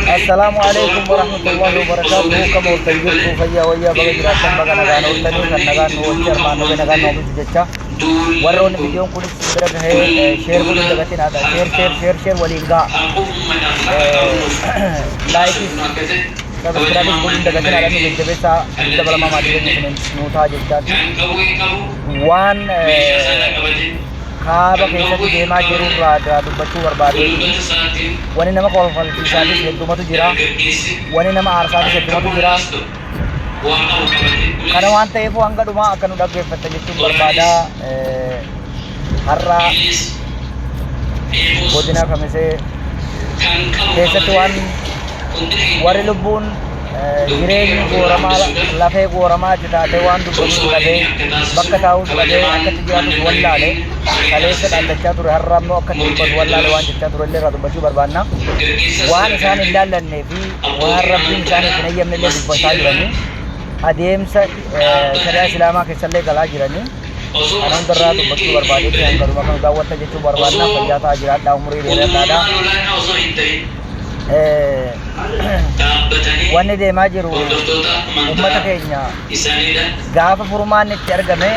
Assalaamu alaikum warahmatullahi wabarakatuhu. Kam ooltan jirtu fayyaa wayyaa baga jiraattan baga nagaan ooltanii kan nagaan nu oolche armaan nu nagaan nu oolchu jecha warroonni viidiyoon kunis bira gahee sheer godhuu dagatin haadha sheer sheer sheer sheer waliin ga'a laayikis sabiskiraabis godhuu dagatin haadha nu jajjabeessaa dabalamaa maatii keenya kun nuu ta'a jechaati waan kaaba keessatti deemaa jiru irraa irraa dubbachuu barbaadeeti. Wani nama kolfalchiisaatis heddumatu jira. Wani nama aarsaatis heddumatu jira. Kana waan ta'eef hanga dhumaa akka nu dhaggeeffattan jechuun barbaada. Har'a godina Kamisee keessatti waan warri lubbuun jireenyi gooramaa lafee gooramaa itti taatee waan dubbatu dhabee bakka taa'us dhabee akka itti jiraatus wallaale kaleessa dhaaddachaa ture har'a immoo akka itti dubbatu wallaale waan jechaa ture illee irraa dubbachuu barbaanna. Waan isaan hin laallannee fi waan rabbiin isaaniif hin eeyyamne illee dubbataa jiranii adeemsa shari'aa islaamaa keessallee galaa jiranii kana hundarraa dubbachuu barbaadeetti hanga dhuma kan daawwatta jechuu barbaanna fayyaa ta'aa jiraadhaa umurii dheeradhaadha. Wanni deemaa jiru uummata keenya gaafa furmaanni itti argame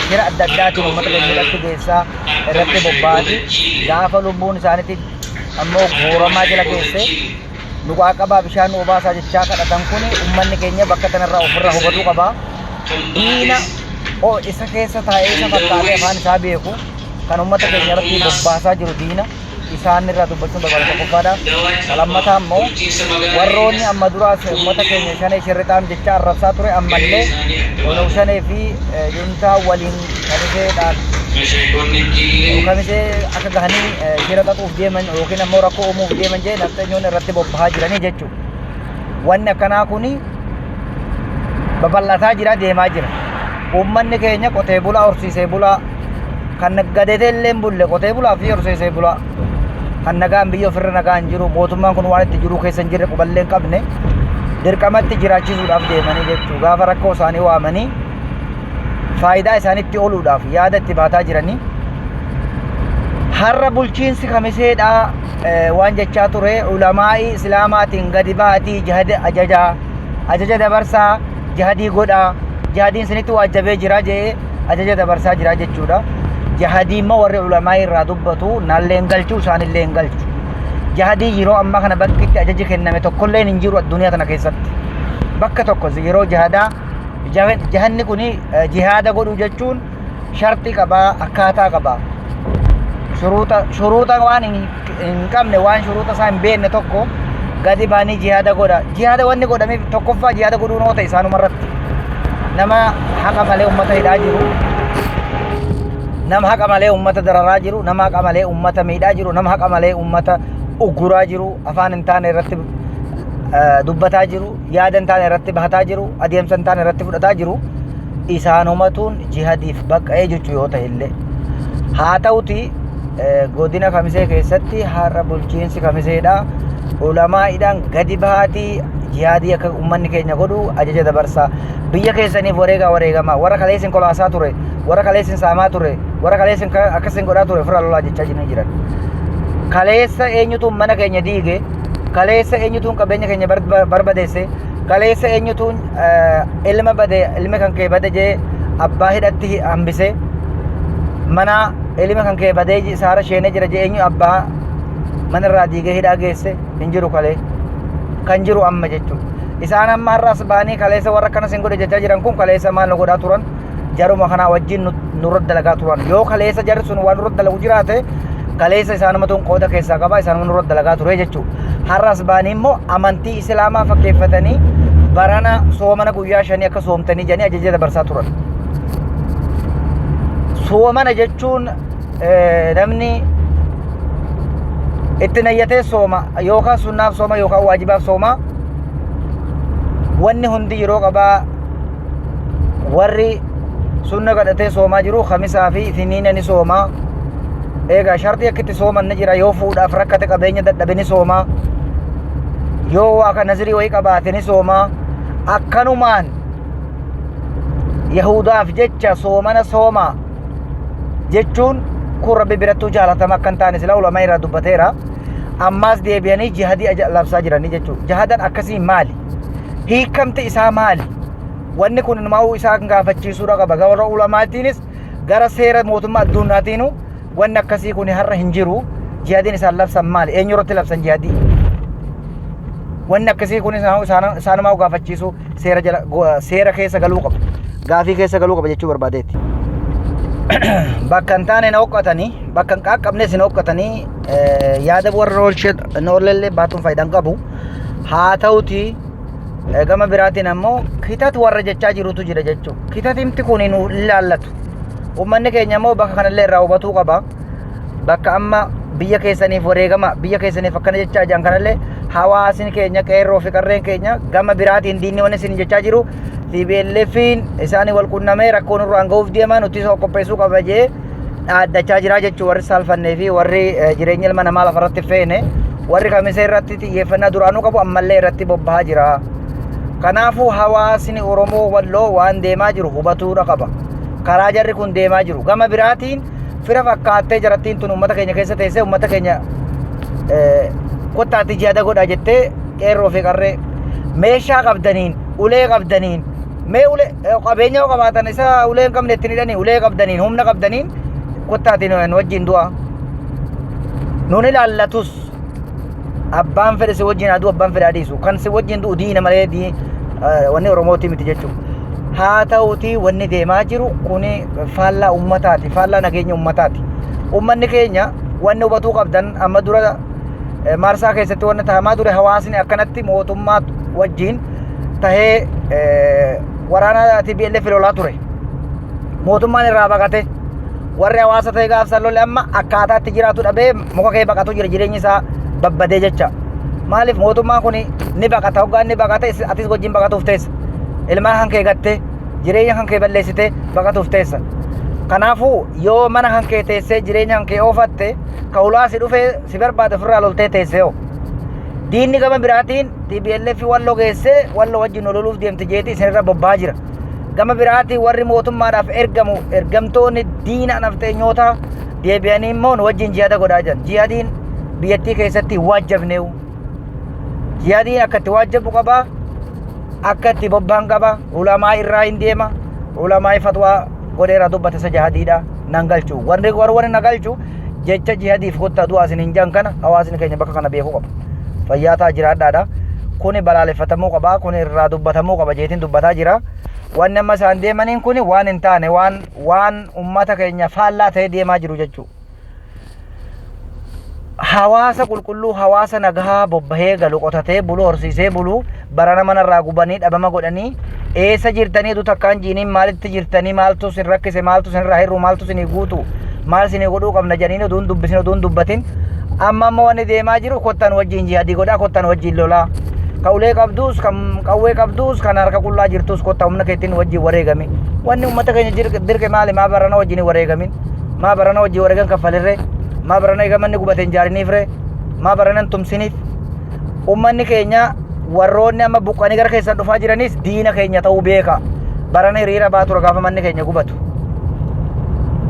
shira adda addaatiin uummata keenya irratti geessaa irratti bobba'ati gaafa lubbuun isaaniitti ammoo guuramaa jala geesse nu qaqqabaa bishaan nu obaasaa jechaa kadhatan kun uummanni keenya bakka kanarraa ofirraa hubatuu qaba. Diina isa keessa taa'ee isa fakkaatee afaan isaa beeku kan uummata keenya irratti bobbaasaa jiru diina. Isaan irraa dubbachuun barbaada tokkoffaadha. Ka lammataa immoo warroonni amma duraas uummata keenya shanee shirrixaam jecha arrabsaa ture ammallee Onog shanee fi juntaa waliin kamiseedhaan kamisee akka gahanii shira xaxuuf deeman yookiin ammoo rakkoo uumuuf deeman jee nafxanyoonni irratti bobbahaa jiranii jechuudha. Wanni akkanaa kuni babal'ataa jira deemaa jira. Uummanni keenya qotee bulaa horsiisee bulaa kan naggadeetee illee hin bulle qotee bulaa fi horsiisee bulaa kan nagaan biyya ofirra nagaan jiru mootummaan kun waan itti jiru keessa hin jirre quballee hin qabne dirqamatti jiraachisuudhaaf deemanii jechuu gaafa rakkoo isaanii waamanii faayidaa isaanitti ooluudhaaf yaada itti baataa jiranii har'a bulchiinsi kamiseedhaa waan jechaa ture ulamaa'ii islaamaatiin gadi ba'atii jihada ajajaa ajaja dabarsaa jihadii godhaa jihadiin isinitti waajjabee jira jedhee ajaja dabarsaa jira jechuudha. Jihadii immoo warri ulamaa'ii irraa dubbatu nallee hin galchu isaanillee hin galchu. Jihadii yeroo ammaa kana bakki itti ajaji kenname tokkollee hin jiru addunyaa tana keessatti. Bakka tokko yeroo jihadaa jihanni kun jihaada godhuu jechuun sharxii qabaa akkaataa qabaa. Shuruuxa shuruuxa waan hin qabne waan shuruuxa isaa hin beekne tokko gadi ba'anii jihaada godha. Jihaada wanni godhameef tokkoffaa jihaada godhuun hoo ta'e isaanuma irratti. Nama haqa malee uummata hidhaa jiru, nama haqa malee uummata dararaa jiru, nama haqa malee uummata miidhaa jiru, nama haqa malee uummata ugguraa jiru, afaan hin taane irratti dubbataa jiru, yaada hin taane irratti bahataa jiru, adeemsa hin taane irratti fudhataa jiru. Isaanumatuun jihadiif baqqa'ee jechuu yoo ta'e illee. Haa ta'uti godina Kamisee keessatti har'a bulchiinsi Kamiseedha. Ulamaa'iidhaan gadi bahaatii jihaadii akka uummanni keenya godhu ajaja dabarsaa. Biyya keessaniif wareegaa wareegamaa. Warra kaleessin kolaasaa ture, warra kaleessin saamaa ture, warra kaleessin akkasin godhaa ture ofirraa lolaa jechaa jiranii jiran. Kaleessa eenyutu mana keenya diige, kaleessa eenyutu qabeenya keenya barbadeesse, kaleessa eenyutu ilma bade ilmi kan kee bade jee abbaa hidhatti hambise mana ilmi kan kee badee saara sheenee jira jee eenyu abbaa mana irraa diigee hidhaa geesse hin jiru kalee kan jiru amma jechuudha. Isaan amma har'as ba'anii kaleessa warra akkanas hin godhe jechaa jiran kun kaleessa maal nu godhaa turan jaruma kanaa wajjin nurra dalagaa turan yoo kaleessa jarri sun waan nurra dalagu jiraate kaleessa isaanumatu qooda keessaa qaba isaanuma nurra dalagaa ture jechuudha. Har'as ba'anii immoo amantii islaamaa fakkeeffatanii barana soomana guyyaa shanii akka soomtanii jedhanii ajaja dabarsaa turan. Soomana jechuun namni itti nayyatee sooma yookaan sunnaaf sooma yookaan waajibaaf sooma wanni hundi yeroo qabaa warri sunna kadhatee soomaa jiru kamisaa fi isiniina ni soomaa eegaa sharxii akka itti sooman ni jira yoo fuudhaaf rakkate qabeenya dadhabe ni soomaa yoo waa ka nazirii wayii qabaate ni soomaa akkanumaan yahudaaf jecha soomana soomaa jechuun kun rabbi birattuu jaalatama akka hin taane sila ulamaa irraa dubbateera. Ammaas deebi'anii jihadii labsaa jiranii jechuudha. Jihadan akkasii maali? Hiikamti isaa maali? Wanni kun inumaa'uu isaan gaafachiisuudha qaba. Gara ulamaatiinis gara seera mootummaa addunyaatiinuu wanni akkasii kun har'a hin jiru. Jihadiin isaan labsan maali? Eenyu irratti labsan jihadii? Wanni akkasii kun isaanumaa gaafachiisuu seera jala seera keessa galuu qaba. Gaafii keessa galuu qaba jechuu barbaadeetti. Bakka hin taane na hoqqatanii, bakka hin qaqqabnes hin hoqqatanii, yaada warra oolchee hin oolellee baatuun faayidaa hin qabu. Haa ta'uti gama biraatiin ammoo kitat warra jechaa jirutu jira jechuudha. Kitatimti kun nu ilaallatu. Uummanni keenya immoo bakka kanallee irraa hubatuu qaba. Bakka amma biyya keessaniif wareegama, biyya keessaniif akkana jechaa jiran kanallee hawaasni keenya, qeerroo fi qarreen keenya, gama biraatiin diinni wanni isin jechaa jiru TPLFiin isaanii wal qunnamee rakkoo nurraan ga'uuf deema, nuti isa qopheessuu qaba jee dhaaddachaa jira jechuun, warri saalfannee fi warri jireenya ilma namaa lafarratti feene, warri kamisa irratti xiyyeeffannaa duraanuu qabu ammallee irratti bobbahaa jira. Kanaafuu hawaasni Oromoo Walloo waan deemaa jiru hubatuudha qaba. Karaa jarri kun deemaa jiru. Gama biraatiin fira fakkaattee jarattiin tun uummata keenya keessa teessee uummata keenya kottaatti jihaada godhaa jettee, qeerroo fi qarree meeshaa qabdaniin, ulee qabdaniin, mee ulee qabeenya yoo qabaatan isa ulee hin qabne ittiin hidhanii, ulee qabdaniin, humna qabdaniin kottaatiin nu wajjin du'a. Nuun ilaallatus abbaan fedhe si wajjin aduu, abbaan fedhe adiisu, kan si wajjin du'u diina malee wanni Oromooti miti jechuudha. Haa ta'uti wanni deemaa jiru kuni faallaa ummataati, faallaa nageenya ummataati. Ummanni keenya wanni hubatuu qabdan, amma dura marsaa keessatti wanni taa'amaa ture, hawaasni akkanatti mootummaa wajjin tahee waraana TPLF lolaa ture. Mootummaan irraa baqate, warri hawaasa ta'e gaafsan lole amma akkaataa itti jiraatu dhabee muka kee baqatu jira, jireenyi isaa babbadee jecha. Maaliif? Mootummaan kun ni baqata, hoggaa inni baqate atis wajjin baqatuuf teessa. Ilmaan kan kee gattee, jireenya kan kee balleessitee baqatuuf teessa. Kanaafuu yoo mana kan kee teessee jireenya kan kee oofatte, ka ulaa si dhufee si barbaade ofirraa loltee teessee hoo. Diinni gama biraatiin TPLF Walloo geessee Walloo wajjin loluuf deemti jeeti isinirra bobba'aa jira. Gama biraatiin warri mootummaadhaaf ergamu, ergamtoonni diina nafxeenyootaa deebi'anii immoo nu wajjin jihada godhaa jiran. Jihadiin biyyattii keessatti hin waajjabneewu. Jihadiin akka itti waajjabu qaba. Akka itti bobba'an qaba. Ulamaa irraa hin deema. Ulamaa fatwaa godheera dubbate isa jihadiidha nan galchu. Warri warri na galchu jecha jihadiif kottaa du'aa isin hin jan kana hawaasni keenya bakka kana beekuu qaba. Fayyaa ta'aa jiraadhaadha. Kuni balaaleffatamuu qaba. Kuni irraa dubbatamuu qaba jeetiin dubbataa jira. Wanni amma isaan deemaniin kuni waan hin taane, waan ummata keenya faallaa ta'ee deemaa jiru jechuudha. Hawaasa qulqulluu, hawaasa nagahaa bobbahee galu, qotatee bulu, horsiisee bulu, barana manarraa gubanii dhabama godhanii, eessa jirtanii utuu takkaan jiiniin, maalitti jirtanii, maaltu sin rakkise, maaltu sinirraa hir'u, maaltu sinii guutu, maal sinii godhuu qabna jedhanii utuu hin dubbisin, utuu hin dubbatin, amma ammoo wanni deemaa jiru kottan wajjin jihadii godhaa, kottan wajjin lolaa. Ka ulee qabduus, kan qawwee qabduus, kan harka qullaa jirtus kotta humna keetiin wajjin wareegami. Wanni uummata keenya dirqe maali? Maa barana wajjin hin wareegamin? Maa barana wajjin wareegan kaffalirree? Maa barana eega manni gubate hin jaariniifree? Maa barana hin tumsiniif? Uummanni keenya, warroonni amma buqqanii gara keessan dhufaa jiranis diina keenya ta'uu beeka. Barana hiriira baa tura gaafa manni keenya gubatu.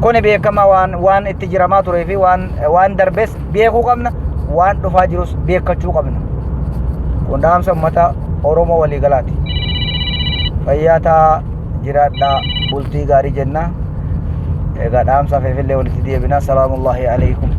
Kuni beekamaa waan itti jiramaa turee fi waan darbes beekuu qabna, waan dhufaa jirus beekkachuu qabna. Kun dhaamsa uummata Oromoo waliigalaati. Fayyaa ta'aa, jiraadhaa, bultii gaarii jenna. Egaa dhaamsa feefillee walitti deebina. Salaamullahi alaikum.